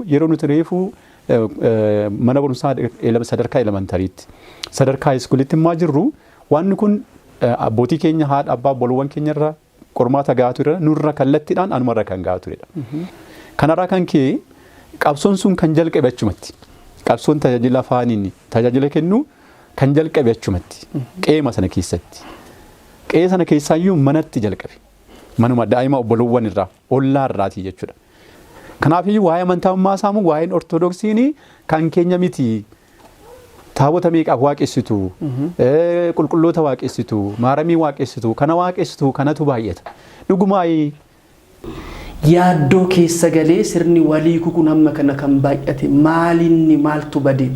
Yeroo nuti reefuu mana barumsaa sadarkaa elementaryitti, sadarkaa high schoolitti immoo jirru, wanni kun abbootii keenya, haadha abbaa, obboloowwan keenya irra qormaata gahaa ture, nurra kallattiidhaan anumarra kan gahaa turedha. Kanarraa kan ka'e qabsoon sun kan jalqabe achumatti. Qabsoon tajaajila afaaniin tajaajila kennu kan jalqabe achumatti. Qe'eema sana keessatti. Qe'ee sana keessaayyuu manatti jalqabe. Manuma daa'ima obboloowwan irraa, ollaa irraatii jechuudha. Kanaafiyyuu waa'ee amantaa saamu, waa'een Ortodoksiin kan keenya miti. Taabota meeqaaf waaqessitu, qulqulloota waaqessitu, maaramii waaqessitu, kana waaqessitu, kanatu baay'ata. Dhugumaayii. Yaaddoo keessa galee sirni walii kun hamma kana kan baay'ate maalinni, maaltu bade?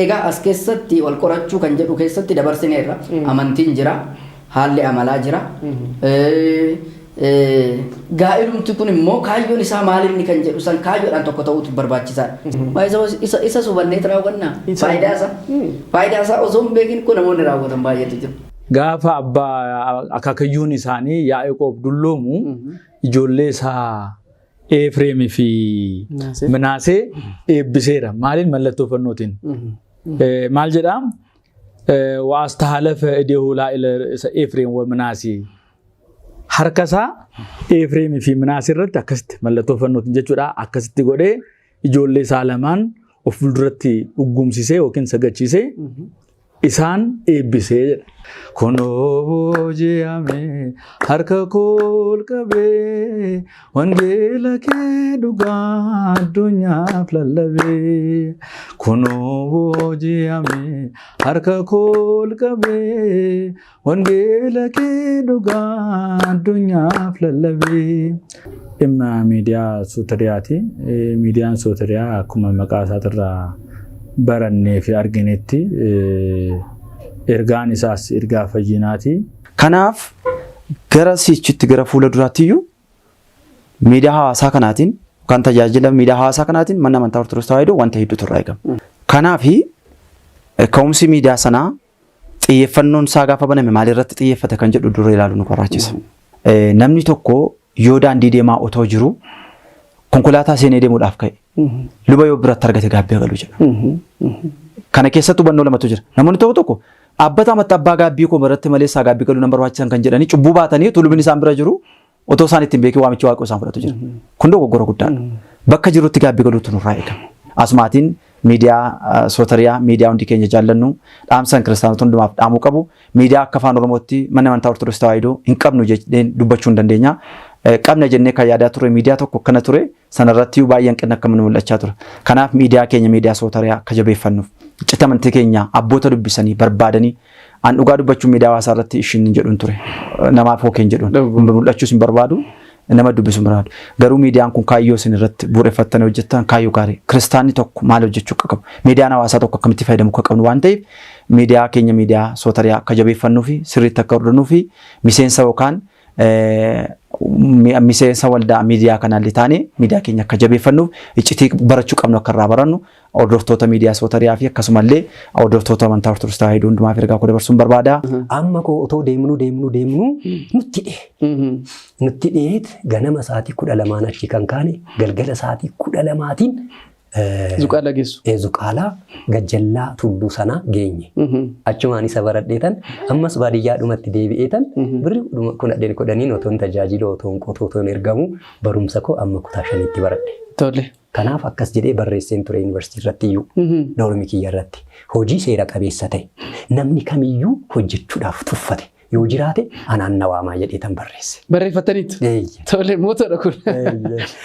Egaa as keessatti wal qorachuu kan jedhu keessatti dabarsineerra. Amantiin jira, haalli amalaa jira. Gaa'ilumti kun immoo kaayyoon isaa maalinni kan jedhu san kaayyoodhaan tokko ta'uutu barbaachisaadha. Isa hubanneet raawwannaa. Faayidaa isaa. Faayidaa isaa osoo hin beekin kun namoonni raawwatan baay'eetu jiru. Gaafa abbaa akaakayyuun isaanii Yaaqoob dulloomu, ijoollee isaa Efreemii fi Minaasee eebbiseera. Maaliin? Mallattoo fannootiin. Maal jedhaa? وأستحلف እዴሁ ላዕለ ኤፍሬም ወምናሴ, harka isaa Efreemii fi Minaasee irratti akkasitti mallattoo fannootiin jechuudha. Akkasitti godhee ijoollee isaa lamaan of fuulduratti dhuggumsisee yookiin sagachiisee isaan eebbisee jedha. Kunoo booji'ame harka koo ol qabee, wangeela kee dhugaa addunyaaf lallabee. Kunoo booji'ame harka koo ol qabee, wangeela kee dhugaa addunyaaf lallabee. Dhimma miidiyaa Sootariyaati. Miidiyaan Sootariyaa akkuma maqaa isaatirraa barannee fi arginetti ergaan isaas ergaa fayyinaati. Kanaaf gara siichitti, gara fuula duraatti iyyuu miidiyaa hawaasaa kanaatiin yookaan tajaajila miidiyaa hawaasaa kanaatiin manni amantaa Ortodoksii Tawaahidoo wanta hedduutu irraa eegama. Kanaafi ka'umsi miidiyaa sanaa, xiyyeeffannoon isaa gaafa baname maalirratti xiyyeeffate kan jedhu dura ilaaluu nu barbaachisa. Namni tokko yoo daandii deemaa otoo jiru konkolaataa seenee deemuudhaaf ka'e, luba yoo biratti argate gaabbii galu jedha. Kana keessatti hubannoo lamatu jira. Namoonni tokko tokko dhaabbata amatti abbaa gaabbii koo biratti malee isaa gaabbii galuu nan barbaachisan kan jedhanii cubbuu baatanii utuu lubni isaan bira jiru, otoo isaan ittiin beekee waamichi Waaqoo isaan fudhatu jira. Kun dogoggora guddaadha. Bakka jirutti gaabbii galuutu nurraa eegama. Asumaatiin miidiyaa Sootariyaa, miidiyaa hundi keenya jaallannu, dhaamsan kiristaanota hundumaaf dhaamuu qabu. Miidiyaa akka afaan Oromootti manni amantaa Ortodoksii Tawaahidoo hin qabnu jennee dubbachuu hin dandeenya. Qabna jennee kan yaadaa turre miidiyaa tokko akkana ture, sanarratti baay'ee hanqinni akka nu mul'achaa ture. Kanaaf miidiyaa keenya, miidiyaa Sootariyaa, akka jabeeffannuuf, iccita amantii keenya abboota dubbisanii barbaadanii, an dhugaa dubbachuun miidiyaa hawaasaa irratti ishiin hin jedhuun ture. Namaaf hookee hin jedhuun. Mul'achuus hin barbaadu. Nama dubbisuu hin barbaadu. Garuu miidiyaan kun kaayyoo isin irratti bu'uureffattanii hojjettan kaayyoo gaarii. Kiristaanni tokko maal hojjechuu akka qabu, miidiyaan hawaasaa tokko akkamitti fayyadamuu akka qabnu waan ta'eef, miidiyaa keenya, miidiyaa Sootariyaa, akka jabeeffannuu fi sirriitti akka hordofnuu fi miseensa yookaan miseensa waldaa miidiyaa kanaallee taane miidiyaa keenya akka jabeeffannuuf, iccitii barachuu qabnu akka irraa barannu, hordoftoota miidiyaa Sootariyaa fi akkasumallee hordoftoota amantaa Ortodoksii Tawaahidoo hundumaaf ergaa koo dabarsuun barbaada. Amma koo otoo deemnuu deemnuu deemnuu nutti dhihe. Nutti dhiheet ganama sa'aatii 12n achi kan kaane galgala sa'aatii 12tiin Zuqaalaa geessu. Zuqaalaa gajjallaa tulluu sanaa geenye. Achumaan isa baradheetan ammas baadiyyaadhumatti deebi'eetan birri 10 10n otoo hin tajaajilu, otoo hin qotu, otoo hin ergamu, barumsa koo amma kutaa shaniitti baradhe. Kanaaf akkas jedhee barreesseen ture yuunivarsiitii irratti iyyuu, dormii kiyya irratti: "Hojii seera qabeessa ta'e namni kamiyyuu hojjechuudhaaf tuffate yoo jiraate anaan na waamaa" jedhee tan barreesse. Barreeffataniitu. Tole, mootoodha kun.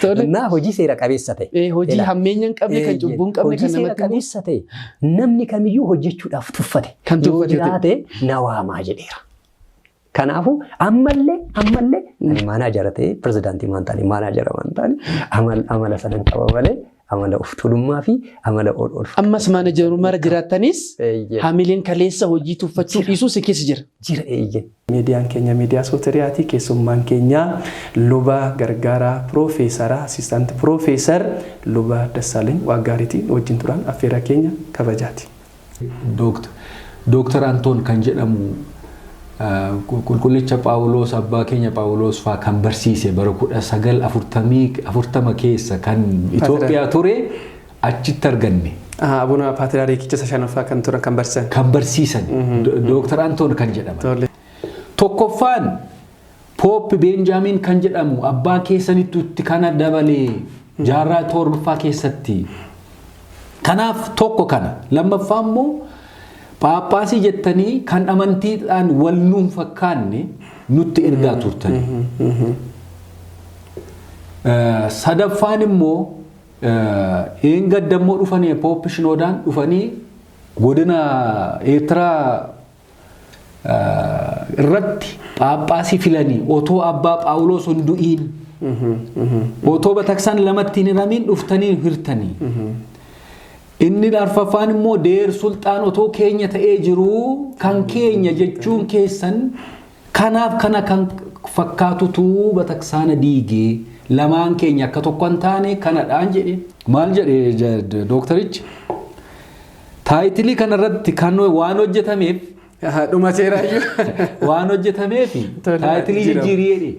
Tole. Naa hojii seera qabeessa ta'e. Hojii hammeenya hin qabne, kan cubbuu hin qabne, Hojii kan seera namatti qabeessa ta'e namni kamiyyuu hojjechuudhaaf tuffate Kan yoo tuffate ta'e. jiraate na waamaa jedheera. Kanaafuu ammallee ani maanaajara ta'ee pirezidaantii maan taane, maanaajara maan taane, amala sanan qaba malee amala of tuulummaa fi amala ol ol Ammas maanajarummaa jiraattanis hamileen kaleessa hojii tuffachuu dhiisuu si keessa jira. Jira, eeyyee. Miidiyaan keenya miidiyaa Sooteriyaati. Keessummaan keenya luba gargaaraa piroofeesara, assistant professor Luba Dassaaleny Waaqgaariitiin wajjin turan affeera keenya kabajaati. Dooktar Antoon kan jedhamu Qulqullicha Phaawulos, abbaa keenya Phaawulos faa kan barsiise bara 1940 keessa kan Itoophiyaa ture achitti arganne. Abuna Paatiraarikicha isa shanaffaa kan turan kan barsiisan. Kan barsiisan Dooktar Antoon kan jedhaman. Tokkoffaan, Pope Beenjaamin kan jedhamu abbaa keessanitti kana dabalee jaarraa torbaffaa keessatti. Kanaaf tokko kana. Lammaffaa immoo, Phaaphaasii jettanii kan amantiidhaan wal nuun fakkaanne nutti ergaa turtani. Sadaffaan immoo, eengadda immoo dhufanii, Pope Shinoodaan dhufanii godina Eertiraa irratti Phaaphaasii filanii, otoo abbaa Phaawulos hin du'iin, otoo bataksaan lamatti hin hiramiin dhuftanii hirtanii. Inni arfaffaan immoo, Deer Sulxaan otoo keenya ta'ee jiruu kan keenya jechuun keessan, kanaaf kana kan fakkaatutu bataksaana diigee lamaan keenya akka tokko hin taane kanadhaan jedhe. Maal jedhe dooktarichi? Title kanarratti kan waan hojjetameef Dhumateeraayyuu. Waan hojjetameef title jijjiirii jedhe.